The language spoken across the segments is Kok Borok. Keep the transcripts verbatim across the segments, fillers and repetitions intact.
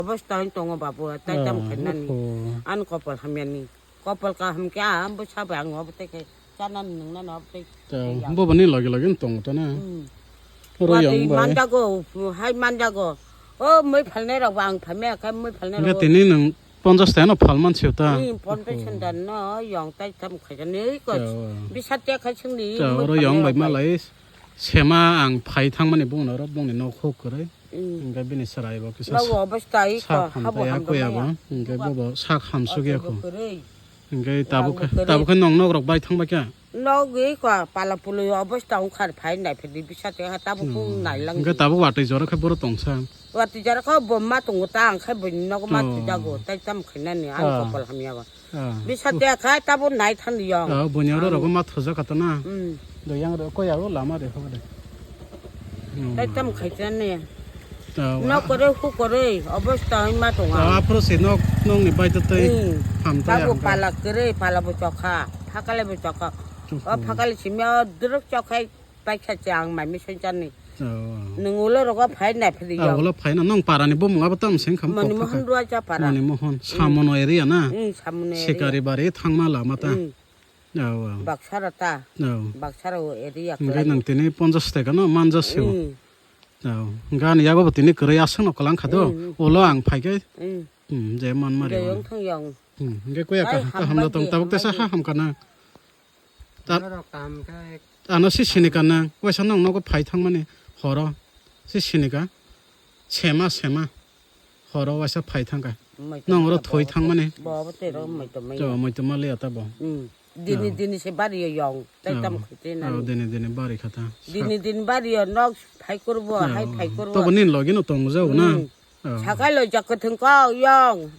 Obosta hin tongo babu, tai tam khainani. Ani kopol hamyani. Kopol kaham khe, ah, bwsa bai ang obo tei khe chanani nwngnani obo tei. Bo bani logi logi wng tongo ta na. Oro yong bai manjago, hai manjago. O mui phalnai rok bo ang phaimaya khe mui phalnai rok. Tini nwng ponchash taka no phal mansi ta. Ponchash taka no yong tai tam khaikani ko. Bisa te khai singni. Oro yong bai malai sema ang phai thangmani bongno oro bongni nok huk kwrwi. Hingke bini chwrai bo kisa. Nogo obosta iko sak ham habo taya hamjakmaya. Hingke bobo sak hamsuk ya ko. Hingke tabuk khe, tabuk khe nong nok rok bai thang bai kha. Nogo iko pala pului obosta wngkha phai nai phidi bisa te ha tabuk phung nai lang. Hingke tabuk watwi jora khe boro tongsa. Watwi jora khe bo ma tongo ta ang khe bo nogo ma twi jago tai tam khainani ang kopol hamya ba. Bisa te kha tabuk nai thang yong. Bunyaro rogo ma thuja kha ta na. Do yang ro ko yago lama de ho de. Tai tam khai chan ne. No kore hu kore obosta ma tonga. Apro se nok nong ni bai to tai ham ta ya. Tago pala kere pala bo chokha, phakale bo chokha. O phakale simya druk chokhai paikha che ang mai mi soi chan ni. Nung ulo rogo phai na phiri yo. Ulo phai na nong para ni bomung abo tam seng kham. Mani mohon dua cha para. Mani mohon samono area na. Samono area. Sikari bari thangma lama ta. Aw, aw. Baksara ta. Aw. Baksara o area. Hingke nang tini ponchash taka no manja sio. Aw. Hingke ani yago bo tini kwrwi aswk no kwlang kha do. Ulo ang phai khe. Je man mari. Hingke kuya kaham da tong tabuk tesa ha ham kana. Ano si sini kana. Waisa nong nogo phai thangmani horo. Si sini ka. Sema sema. Horo waisa phai thangkha. Nong oro thoi thangmani. Bo abo tei ro moito mai. To moito ma le ata bo. Dini dini se bari yo yong. Tai tam khite na. Dini dini bari khata. Dini dini bari yo nok phai kurbo hai phai kurbo. To bo nin logi no tong jao na. Sakai lo jak kwthwng ko yong.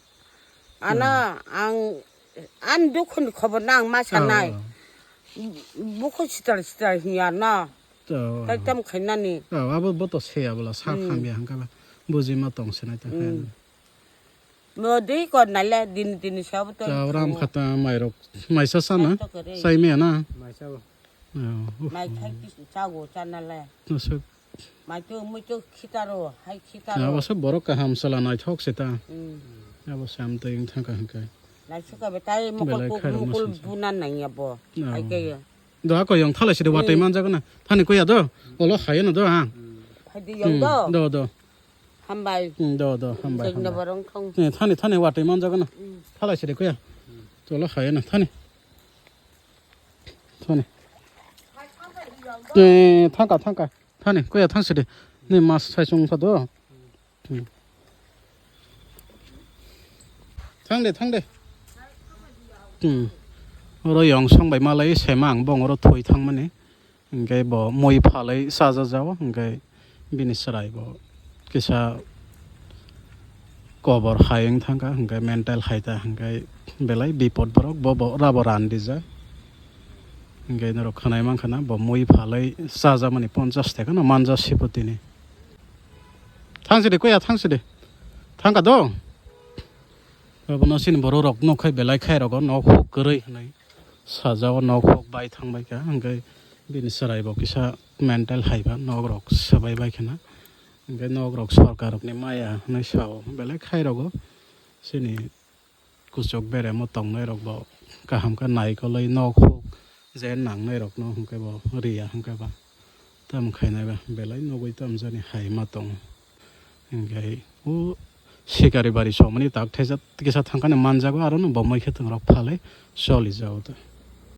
Ana ang an dukhu ni khobor na ang ma sanai. Bukhu sitar sitar hiya na. Tai tam khainani. Abo bo to se abola sa khamya hangkha ba. Buji ma tong sinai ta khainani. Mo dei kor naile dini dini sabo to. Ram khata mairok maisa sana. Sai me na. Maisa bo. Mai khai kis chago chanale. Nasuk. Mai to mui to khitaro hai khitaro. Abo se borok kaham sala naithok se ta. Abo se am tei wng thangkha hwnkhe. Naisuka betai mokol kuk mokol buna nangya bo. Hai khe. Do ako yong thalai sidi watwi manjak na. Thani kuya do. Olo hayo no do ha. Phaidi yong do. Do do. Hambai. Do do hambai. Jogna borong thong. Thani thani watwi manjak na. Thalai sidi kuya. Tolo hayo na thani. Thani. Thangka thangka. Thani kuya thang sidi. Ni mas sai sung sa do. Thang de, thang de. Oro yong song bai malai sema ang bong oro thoi thangmani. Hingke bo mui phalai chaja jao, hingke bini chwrai bo kisa kobor hai wng thangkha, hingke mental hai ta, hingke belai bipot borok bo, bo rabo randijak. Hingke norok khwnai mankha na bo mui phalai chajamani ponchash taka no manja sipotini. Thang sidi kuya thang sidi. Thangka do. Abono sini borok rok nukkhai belai khai rogo nok huk kwrwi hinwi sajao nok huk bai thangbai kha hwnkhe bini chwrai bo kisa mental hai ba nok rok swbai bai khana hwnkhe nok rok sorkar rokni maya hinwi sao belai khai rogo sini. Kuchuk beremo tongnai rok bo kaham khe naikolwi nok huk je nangnai rokno hwnkhe bo riya hwnkhe ba tamo khainai ba belai nugwi tamjani hai ma tongo. Hwnkhe o sikari bari somani tak thaisa kisa thangkani manjago, arono bo mai khe tongrok phalwi cholijago ta.